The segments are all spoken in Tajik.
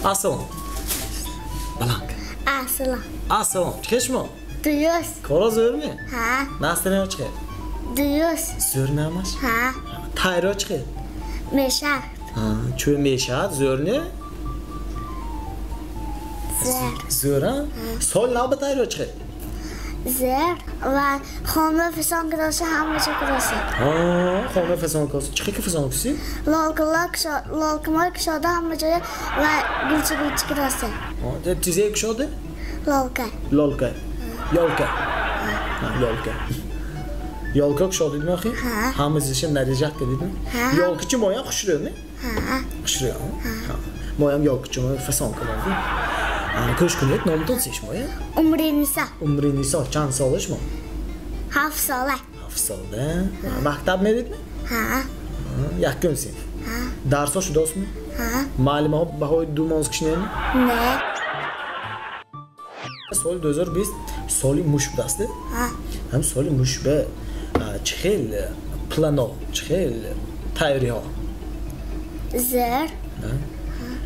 Ассалом. Баланг. Ассалом. Ассалом. Чӣ шумо? Дуюст. Кора зӯрми? Ҳа. Настроение чӣ? Дуюст. Зӯр намаш? Ҳа. Тайро чӣ? Мешавад. Ҳа, чӯ мешавад, зӯр не? Зӯр. Зӯр, а? Сол нав ба тайро чӣ? Зӯр ва хона фасон кардоса, ҳама чиз кардоса. Ҳа, хона фасон кардоса. Чӣ ки фасон кардоси? Лолкамой кушода ҳама ҷоя ва гулча гулча кардоса. Ҳа, чизе кушода? Лолка. Лолка. Ёлка. Ҳа, ёлка. Ёлка кушодидми охи? Ҳа. Ҳама чизша наряжать кардидми? Ҳа. Ёлкачи моям хушрӯ, не? Ҳа. Хушрӯ, ҳа. Моям ёлкачи моям фасон кардам. Кӯш кунед, номатон чӣ шумоя? Умриниса. Умриниса чанд сола шумо? 7 сола. 7 сола. Мактаб меридми? Ҳа. Якум синф. Ҳа. Дарсҳо шудостми? Ҳа. Муаллимаҳо баҳои ду монз кишнеми? Не. Соли 2020 соли муш будааст? Ҳа. Ҳам соли муш ба чӣ хел плано, чӣ хел тайёриҳо? Зӯр.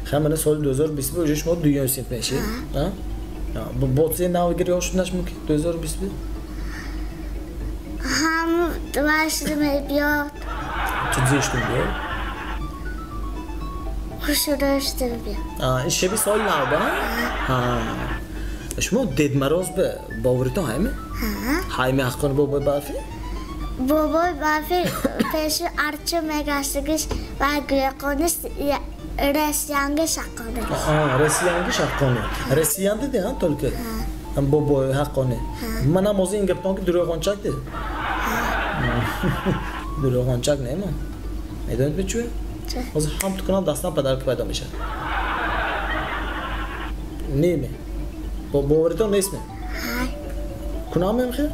Ха, мана соли 2020 бо уже шумо дуюм синф мешед? Ҳа. Бо чизе навгириҳо шуданаш мумкин 2020? Ҳам вашда мебиёд. Чӣ чизе шуд мебиёд? Хушрӯ шуда мебиёд. Ин шаби соли нав ба? Ҳа. Шумо Дед Мороз ба боваритон ҳайме? Ҳа. Ҳайме ҳаққони бобои барфӣ? Бобои барфӣ пеши арча мегаштагиш ва гӯяқониш Россиянга ҳаққони. Россиянга ҳаққони. Россиян деди, ҳа, только? Бобои ҳаққони. Манам ҳозир ин гаптон ки дурӯғончак деди. Дурӯғончак не ман. Медонед чӯ? Ҳозир ҳам ту кунам дастам падарка пайдо мешавад. Не ме. Боваритон нестме? Ҳа. Кунам мемхе?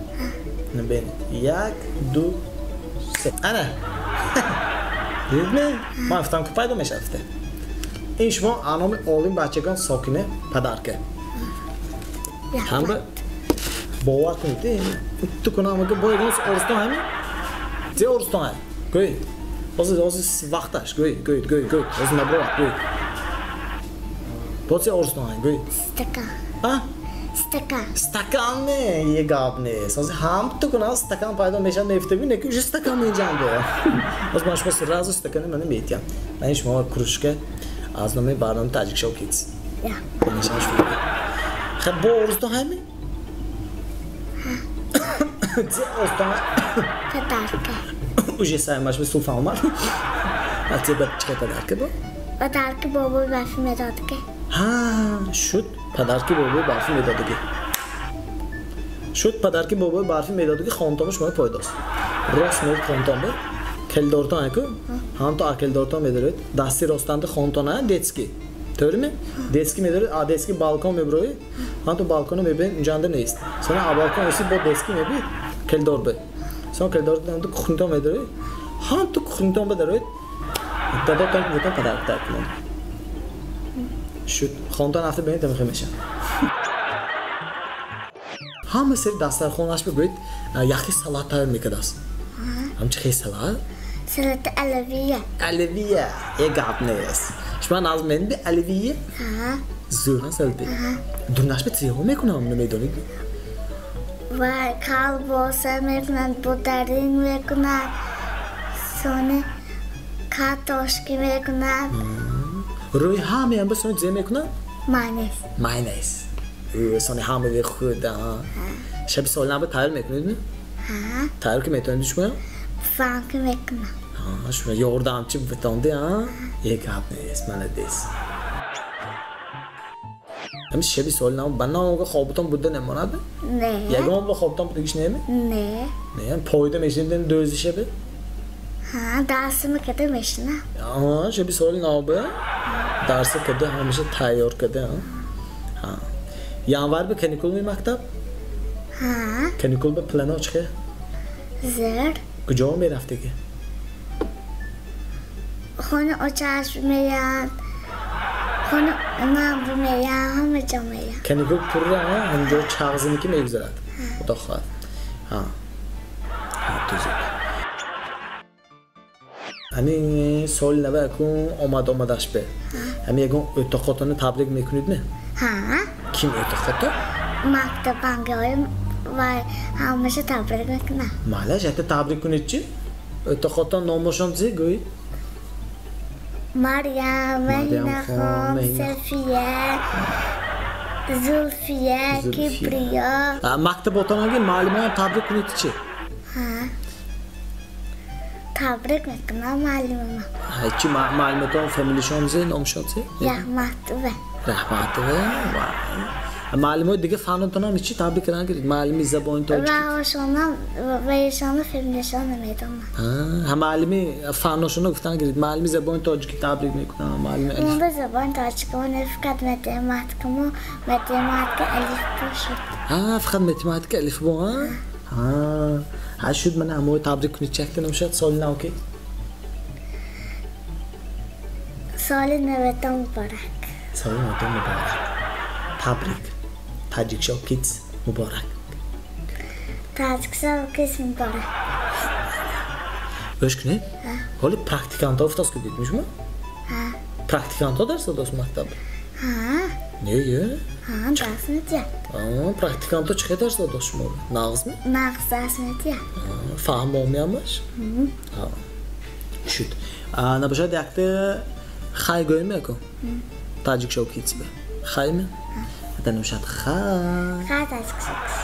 Бинед. 1, 2, 3. Ана. Дидме? Ман гуфтам ки пайдо мешавад. Ин шумо аноми олим бачагон сокине падарка. Ҳамра бовар кунед, ту кунам ки бо ягон орзутон ҳами? Зе орзутон ҳай? Гӯед. Ҳозир ҳозир вақташ, гӯед, гӯед, гӯед, гӯед. Ҳозир набурад, гӯед. Бо зе орзутон ҳай? Гӯед. Стакан. А? Стакан. Стакан не, е гап нест. Ҳозир ҳам ту кунам стакан пайдо мешавад, мефтаби, не ки уже стакан менҷам бо. Ҳозир ман шумо сразу стакани мана метиям. Ман ин шумо кружка аз номи барномаи Таҷик Шоу Кидс. Нишон шумо. Хеб бо орзутон ҳайми? Зе орзутон ҳай? Подарка. Уже саймаш бе сулфа омад. А те ба чӣ подарка бо? Подарки бобои барфӣ медодагӣ. Ҳа, шуд подарки бобои барфӣ медодагӣ. Шуд подарки бобои барфӣ медодагӣ хонтома шумо пойдост. Рост мерид хонтон бе. Келдортон аку? Ҳам то акелдортон медоред. Дасти ростанда хонтон а детский. To'g'rimi? Детский медоред, а детский балкон меброед. Ҳам то балконо мебинед, унҷанда нест. Сона а балкон оси бо детский мебинед, келдор бе. Сона келдор ҳам то кухнитон медоред. Ҳам то кухнитон бедаред. Дадотон бутон подарок дар кунанд. Шуд хонтон рафта бинед тамихе мешавад. Ҳама сери дастархонаш бигӯед, яхи салат тайёр мекардааст. Ҳам чӣ хел салат? Салати оливье. Оливье, е гап нест. Шумо наз менби оливье? Ҳа. Зӯр салати. Дурнаш бе чиҳо мекунам, намедонед? Ва колбаса мекунанд, бударин мекунанд, сони картошки мекунанд. Рӯи ҳамаям ба сони зе мекунанд? Майонез. Майонез. Сони ҳама хӯрда. Шаби соли нав тайёр мекунед? Ҳа. Тайёр ки метавонед шумо? Фанк мекунам. Ҳа, шумо ёрдамчи битонди, а? Е гап нест, молодец. Ҳами шаби соли нав ба нога хобатон буда намонад? Не. Ягон ба хобатон будагиш неме? Не. Не, пойда мешинед дӯзи шаби? Ҳа, дарсими када мешинам. Ҳа, шаби соли нав ба дарса када ҳамеша тайёр када, ҳа? Ҳа. Январ ба каникул ми мактаб? Ҳа. Каникул ба плано чӣ? Зӯр. Куҷо мерафтеги? Хона очаш меянд, хона ман меянд, ҳама ҷо меянд. Каникул пурра, ҳамҷо чағзине ки мегузарад. Худо хоҳад. Ҳа. Ҳа, тузук. Ҳамин соли нава акун омад омадаш бе. Ҳамин ягон ӯтоқотона табрик мекунед ме? Ҳа. Ким ӯтоқото? Мактабангиҳои ва ҳамаша табрик мекунам. Малаш, якта табрик кунед чи? Ӯтоқотон номошон чи гӯед? Марьям, Маҳинахон, Сафия, Зулфия, Кибриё. Мактаботонаги муаллимаам табрик кунед чи? Ҳа. Табрик мекунам муаллимама. Чи муаллиматон фамилишон зе, номшон зе? Раҳматова. Раҳматова. Муаллимои дига фанотонам чи табрик кардан гиред? Муаллими забони тоҷикӣ. Ваошонам ваешона фамилишон намедонам. Ҳа, муаллими фаношона гуфтан гиред. Муаллими забони тоҷикӣ табрик мекунам, муаллими алиф. Мо ба забони тоҷикӣ мо фақат математика, мо математика алифбо шуд. Ҳа, фақат математика алифбо, ҳа? Ҳа. Ҳа шуд, мана ҳамои табрик кунед чи якта намешавад соли нав ки? Соли наватон муборак. Соли наватон муборак. Табрик. Таҷикшоҳ Кидс муборак. Таҷикшоҳ Кидс муборак. Гӯш кунед. Ҳоли практикантҳо уфтоз ки дидем шумо? Ҳа. Практикантҳо дарс додост мактаб? Ҳа. Не, е? Ҳа, дарс медиҳад. Практикантҳо чӣ хел дарс додост шумо? Нағзми? Нағз дарс медиҳад. Фаҳмоми ҳамаш? Ҳа. Шуд. Набошад якта хай гӯем яко? Таҷикшоҳ Кидс бе. Хайме? Это намешавад ха. Ха, Таҷикшоҳ Кидс.